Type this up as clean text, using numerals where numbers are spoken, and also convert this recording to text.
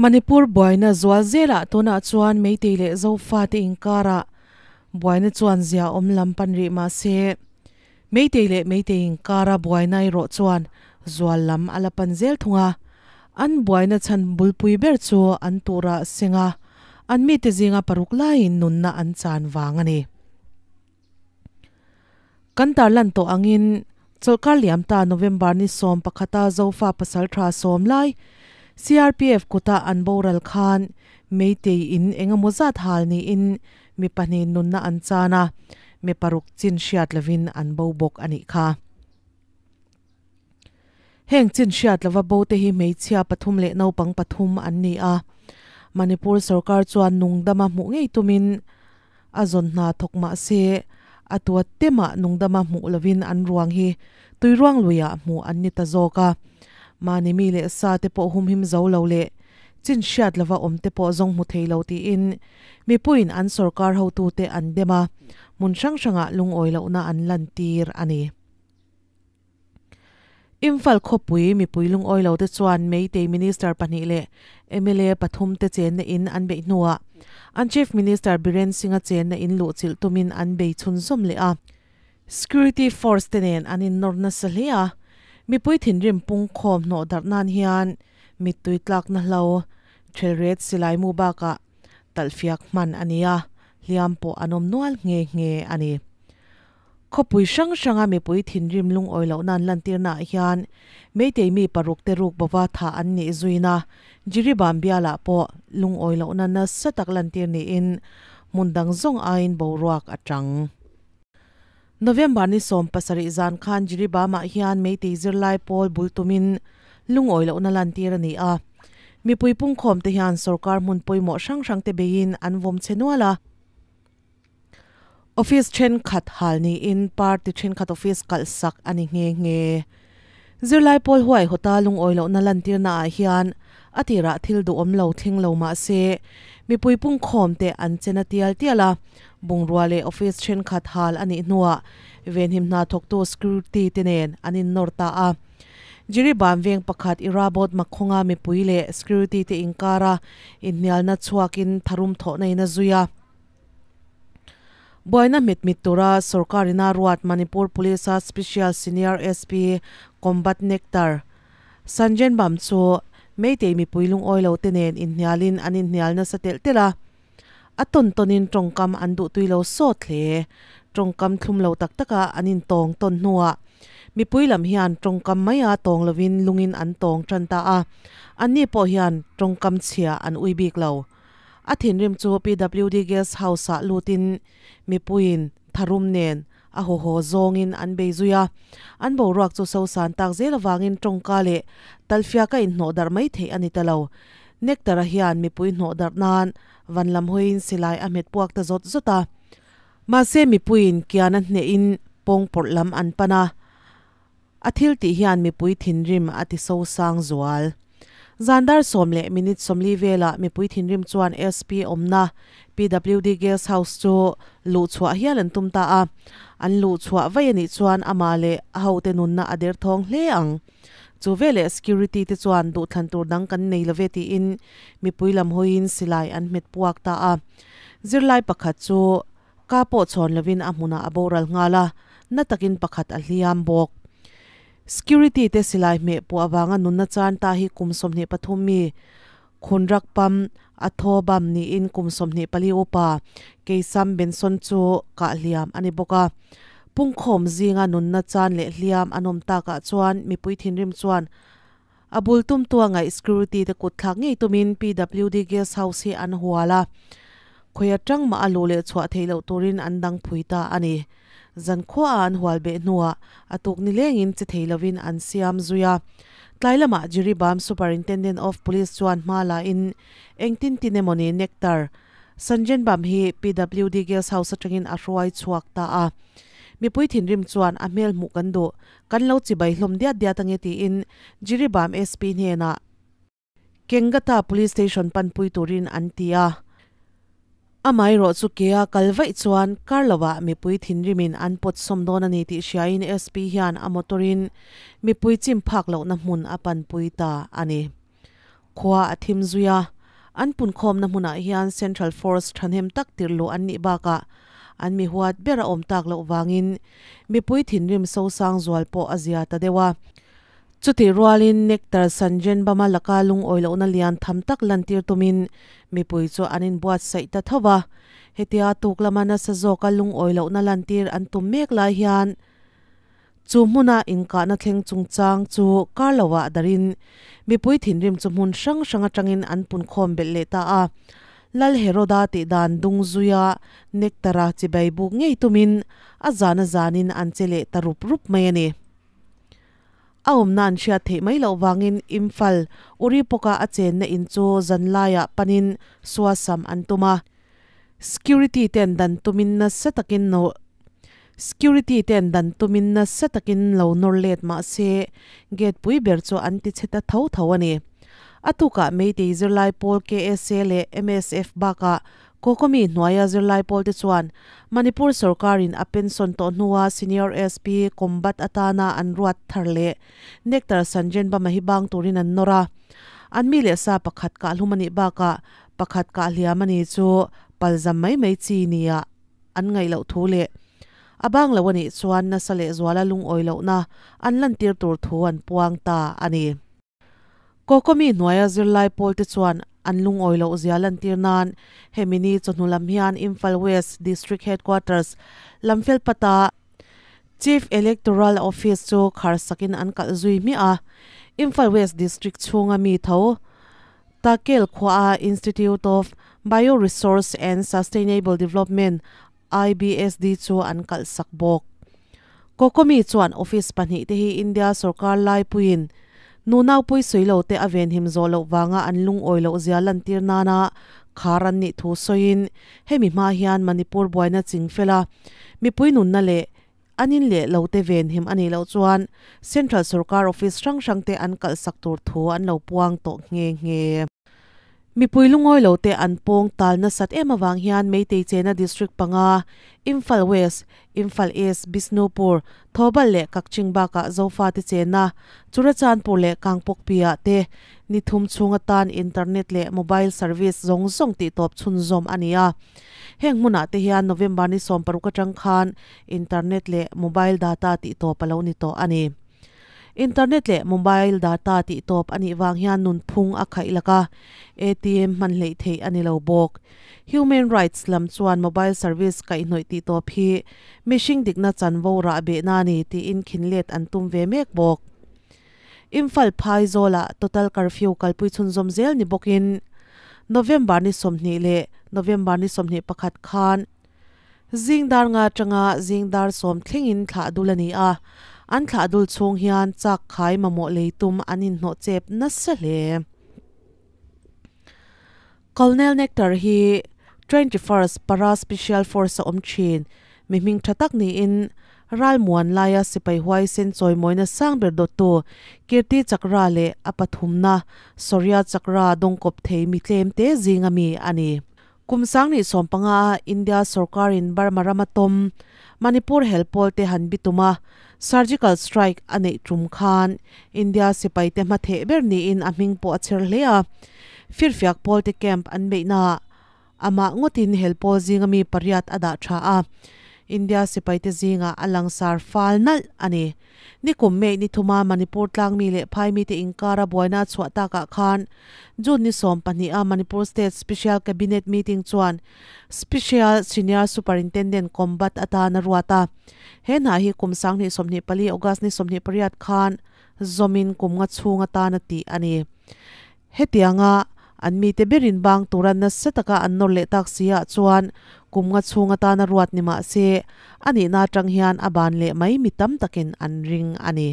Manipur buaina zual zelah tunah chuan Meitei leh Zofate inkarah buaina chuan zia awm lam pan rih mah se, Meitei leh Meitei inkara buaina erawh chuan zual lam a la pan zel thung a. An buaina chhan bulpui ber chu an turah senga an mite zinga paruk laiin nunna an chan vang a ni. Kan tarlan tawh angin chawlhkar liam ta November ni 11 a Zofa pasal tha 10 lai CRPF kuta an boral khan Meitei in eng emaw zat hal niin mi pahnih nunna an chan a, mi paruk chin hriat lovin an bo bawk a nih kha. Heng chin hriat lova bo te hi hmeichhia pathum leh naupang pathum an ni a. Manipur sorkar chuan nungdama hmuh ngei tumin a zawn hna thawk mah se, a tua temah nungdama hmuh lovin an ruang hi tuiruang luiah hmuh an ni ta zawk a. Mahni mi leh sa te pawh humhim zo lo leh chin hriat lova awm te pawh zawng hmu thei lo tiin mipuiin an sorkar hotute an dem a, hmun hrang hrangah lungawi lohna an lantir a ni. Imphal khawpui mipui lungawi lo te chuan Meitei Minister pahnih leh mla pathum te chenna in an beih hnuah an Chief Minister Biren Singh-a chenna in luhchilh tumin an bei chhunzawm leh a. Security force te nen an innawr nasa hle a, mipui thinrim pungkhawm hnawh darh nan hian mittui tlakna hlo, thelret silai mu bakah talhfiak hman a ni a, hliam pawh an awm nual nghe nghe a ni. Khawpui hrang hranga mipui thinrim lungawi loh nan lantirnaah hian Meitei mi paruk te ruk bova thah an nih zuina Jiribam bialah pawh lungawi lohna nasa tak lantir niin hmun dang zawng aiin boruak a tang. November ni 17 zan khan Jiribamah hian Meitei zirlai pawl bul tumin lungawi lohna lantir a ni a. Mipui pungkhawm te hian sorkar hmun pawimawh hrang hrang te beiin an vawm che nual a. Office thenkhat hal niin party thenkhat office kalh sak a ni nghe nghe. Zirlai pawl huai hawta lungawi lohna lantirna ah hian a tirah thil duhawm lo thleng lo mah se mipui pungkhawm te an chen a tial tial a, bungrua leh office thenkhat hal a nih hnuah venhim hna thawktu security te nen an innawr ta a. Jiribam veng pakhat Irabot Makhawnga mipui leh security te inkara inhnialna chhuakin tharum thawhna in a zui a. Buaina hmet mit tura sorkar ina ruat Manipur Police a Special Senior SP Combat Nectar Sanjen Bam chu Meitei mipui lungawi lo te nen inhnialin an inhnial nasa telh telh a. A tawn tawnin tawngkam an duhtui lo sawt hle. Tawngkam thlum lo tak taka an intawng tawn hnuah mipui lam hian tawngkam maia tawng lovin lungin an tawng tan ta a. Anni pawh hian tawngkam chhia an ui bik lo. A thinrim chu PWD Guest House-ah lutin mipuiin tharum nen a haw haw zawngin an bei zui a. An boruak chu sosan tak zel avangin tawngka leh talfiaka inhnawh darh mai theih a ni ta lo. Nectar-a hian mipui hnawh darh nan van lam hawiin silai a hmet puak ta zawt zawt a. Mahse mipuiin kian a hnehin pawngpawrh lam an pan a. A thil tih hian mipui thinrim a ti sosang zual. Zan dar 10 leh minute 40 velah mipui thinrim chuan SP awmna PWD Guest House chu luh chhuah hial an tum ta a. An luh chhuah vai a nih chuan amah leh a hote nunna a der thawng hle ang. Chu veleh security te chuan duhthlan tur dang kan nei love tiin mipui lam hawiin silai an hmet puak ta a. Zirlai pakhat chu ka pawh chhawn lovin a hmunah a boral nghal a, na takin pakhat a hliam bawk. Security te silai hmeh puah awanga nunna chan ta hi kum 23 mi Khunrak pam a thaw bam niin kum 24 upa Keisam Benson chu kah hliam a ni bawk a. Pungkhawm zinga nunna chan leh hliam an awm takah chuan mipui thinrim chuan a bul tum tua ngaih security te kut thlak ngei tumin PWD Guest House hi an hual a. Khawia tang mah a lu leh chhuah theih loh turin an dang phui ta a ni. Zan khua a an hual beh hnuah a tuk ni lengin che thei lovin an siam zui a. Tlai lamah Jiribam Superintendent of Police chuan hma la in engtin tin emawni Nectar Sanjen Bam hi PWD Guest House atangin a hruai chhuak ta a. Mipui thinrim chuan a hmel hmuh kan duh kan lo chibai hlawm diat diat ange tiin Jiribam SP hnenah Kengata Police Station panpui turin an ti a. Amai ro chu kea kalvai chuan karlowa mipui thinrimin an pot som dawn ani tih hriain SP hian a motorin mipui chim phak lohna hmun a panpui ta ani. Khua a thim zui a, an punkhawmna hmunah hian Central Force thahnem tak tirh luh an nih bakah an mi huat ber a awm tak loh vangin mipui thinrim sosang zual pawh a zia ta deuh a. Chutih rualin Nectar Sanjenbama laka lungawi lohna lian tham tak lantir tumin mipui chu an inbuatsaih ta tho va. Hetia tuk lama nasa zawka lungawi lohna lantir an tum mek lai hian chu hmuna inkahna thleng chungchang chu kar lovah darin mipui thinrim chu hmun hrang hrang atangin an punkhawm belh leh ta a. Lal Heroda tih dan dung zuia Nectar-a chibai buk ngei tumin a zan a zanin an che leh ta rup rup mai a ni. A awmna an hriat theih mai loh vangin Imphal, Uripok-a a chenna in chu zanlaiah panin suasam an tum a. Security ten dan tumin nasa takin no Security ten dan tumin nasa takin lo nawr let mah se gate pui ber chu an ti chhe ta tho tho a ni. A tukah Meitei zirlai pawl KSA leh MSF bakah Kokomi hnuaia zirlai pawlte chuan Manipur sorkarin a pension tawh hnua Senior SP Combat atana an ruat thar leh Nectar Sanjenbama hi bang turin an nawr a. An mi leh sa pakhat kah hlum a nih bakah pakhat kah hliam a ni chu palzam mai mai chi nia an ngaih loh thu leh a bang lo a nih chuan nasa leh zuala lungawi lohna an lantir tur thu an puang ta a ni. Kokomi hnuaia zirlai pawlte chuan an lungawi loh zia lantir nan hemi ni chawhnu lam hian Imphal West District Headquarters Lamfelpata Chief Electoral Office chu kharsakin an kalh zui hmiah a. Imphal West District chhunga mi tho Takel khuaa Institute of Bioresource and Sustainable Development, IBSD, chu an kalh sak bawk. Kokomi chuan office pahnihte hi India sorkar laipuiin nunaupui sawi lo te a venhim zawh loh vanga an lungawi loh zia lantir nana khar an nih thu sawiin hemi hma hian Manipur buaina ching fela mipui nunna leh an in leh lo te venhim a nih loh chuan Central sorkar office hrang hrang te an kalhsak tur thu an lo puang tawh nghe nghe. Mipui lungawi lo te an pawng tal nasat em avang hian Meitei chena district panga, Imphal West, Imphal East, Bishnupur, Thoubal leh Kakching bakah Zofa te chena Churachandpur leh Kangpokpi-ah te ni thum chhung atan internet leh mobile service zawng zawng tihtawp chhunzawm a ni a. Heng hmunah te hian November ni 16 atang khan internet leh mobile data tihtawp a lo ni tawh a ni. Internet leh mobile data tih tawp a nih vang hian nunphung a khaih lak a, ATM hman hleih theih a ni lo bawk. Human rights lam chuan mobile service kaihhnawih tih tawp hi mihring dikna chanvo rah behna a ni tiin khinlet an tum ve mek bawk. Imphal Phaizawlah total curfew kalpui chhunzawm zel ni bawkin November ni 20 leh November ni 21 khan Zing dar nga atanga zing dar 10 thlengin thlah dul a ni a, an thlah dul chhung hian chak khai mamawh lei tum an inhnawh chep nasa hle. Colonel Nectar hi 21st Para Special Force a awm thin mi hming tha tak niin Ralmuan laia sipai huaisen chawimawina sang ber dawttu Kirti Chakra leh a pathumna Shaurya Chakra dawngkawp thei mi tlemte zinga mi a ni. Kum 2015 a India sorkarin Burma rama tawm Manipur helpawl te han bitum a, surgical strike a neih tum khan India sipai te hmatheh ber niin a hming pawh a chher hle a. Firfiak pawl te camp an beihnaah amah ngawtin helpawl zinga mi pariat a dah tha a, India sipai te zingah a langsar fal nalh a ni. Nikum May ni thuma Manipur tlangmi leh phaimite inkara buaina a chhuah takah khan June ni 12 a Manipur State Special Cabinet Meeting chuan Special Senior Superintendent Combat atan a ruat a. He hna hi kum 2024 August ni 28 khan zawmin kum nga chhung atan a tih a ni. Hetianga an mite berin bang tura nasa taka an nawr leh tak si ah chuan kum nga chhung atana ruat ni mah se a nihna atang hian a ban leh mai mi tam takin an ring a ni.